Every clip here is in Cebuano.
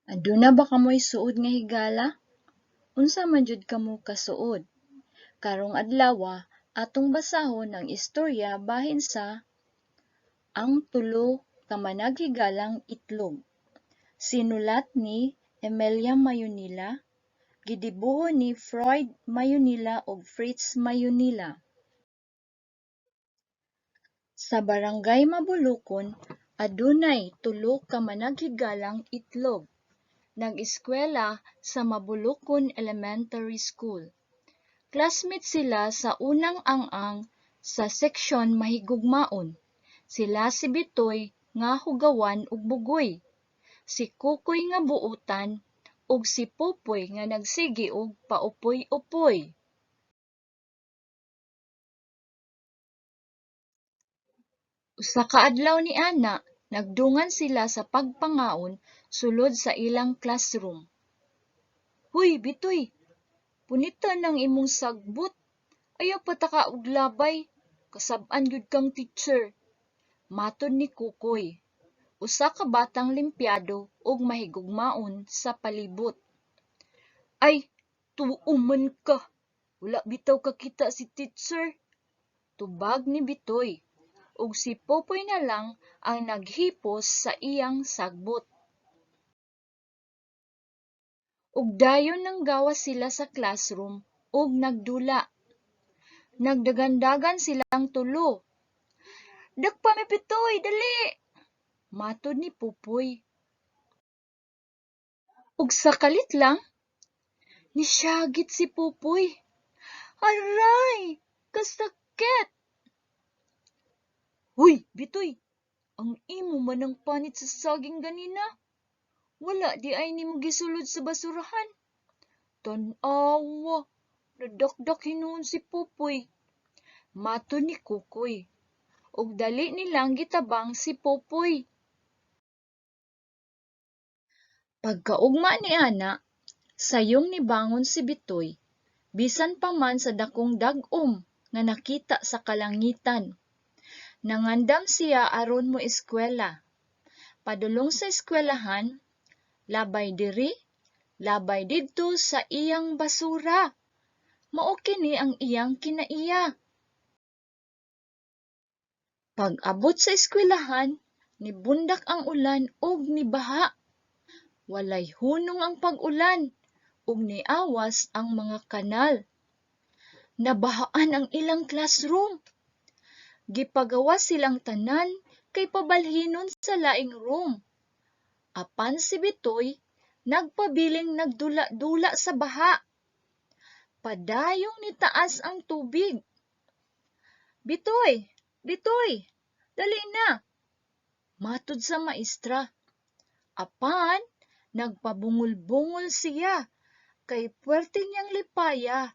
Aduna ba kamoy suod nga higala? Unsa man jud kamo kasuod? Karong adlawa atong basahon ang istorya bahin sa Ang Tulo ka Managhigalang Itlog. Sinulat ni Emilia Mayonila, gidibuho ni Freud Mayonila ug Fritz Mayonila. Sa barangay Mabulokon, adunay tulo ka managhigalang itlog. Nag-eskwela sa Mabolocon Elementary School. Classmate sila sa unang ang-ang sa seksyon Mahigugmaon. Sila si Bitoy nga hugawan og bugoy, si Kokoy nga buotan, ug si Popoy nga nagsige og paupoy-upoy. Usa ka adlaw niana, nagdungan sila sa pagpangaon sulod sa ilang classroom. "Huy Bitoy, punita nang imong sagbot, ayaw pataka og labay, kasab-an gyud kang teacher," matod ni Kokoy, usa ka batang limpyado ug mahigugmaon sa palibot. "Ay, tuo man ka, wala bitaw kakita si teacher," tubag ni Bitoy, ug si Popoy na lang ang naghipos sa iyang sagbot. Ug dayon nanggawas sila sa classroom ug nagdula. Nagdagandagan silang tulo. "Dakpa mi Bitoy, dali!" matod ni Popoy. Ug sa kalit lang, nisyagit si Popoy. "Aray, kasakit!" "Huy Bitoy, ang imo man ang panit sa saging ganina, wala diay nimo gisulod sa basurahan. Tan-awa, nadakdak hinuon si Popoy," matod ni Kokoy, ug dali nilang gitabang si Popoy. Pagkaugma niana, sayong nibangon si Bitoy, bisan pa man sa dakong dag-om nga nakita sa kalangitan. Nangandam siya aron moeskwela. Padulong sa eskwelahan, labay diri, labay didto sa iyang basura. Mao kini ang iyang kinaiya. Pag-abot sa eskwelahan, nibundak ang ulan ug nibaha. Walay hunong ang pag-ulan ug niawas ang mga kanal. Nabahaan ang ilang classroom. Gipagawas silang tanan kay pabalhinon sa laing room. Apan si Bitoy nagpabiling nagdula-dula sa baha. Padayong nitaas ang tubig. "Bitoy, Bitoy, dali na!" matod sa maestra. Apan nagpabungol-bungol siya kay puwerte niyang lipaya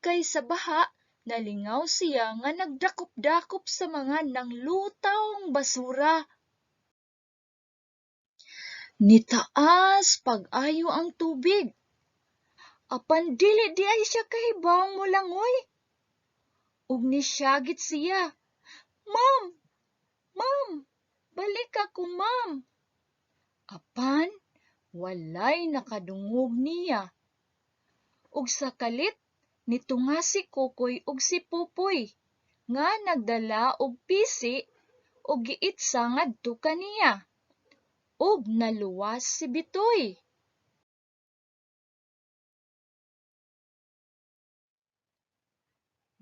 kay sa baha nalingaw siya nga nagdakop-dakop sa mga nanglutawng basura. Nitaas pag-ayo ang tubig. Apan dili diay siya kahibawong molangoy. Ug nisyagit siya, "Ma'am, ma'am, balika ko ma'am." Apan walay nakadungog niya. Ug sa kalit nitunga si Kokoy ug si Popoy nga nagdala og pisi ug giitsa ngadto kaniya. Ug naluwas si Bitoy.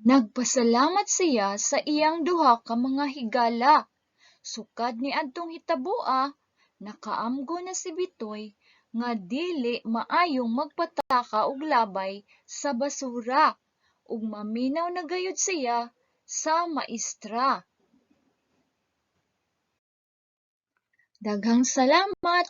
Nagpasalamat siya sa iyang duha ka mga higala. Sukad niadtong hitaboa, nakaamgo na si Bitoy nga dili maayong magpataka og labay sa basura ug maminaw na gayud siya sa maestra. Daghang salamat.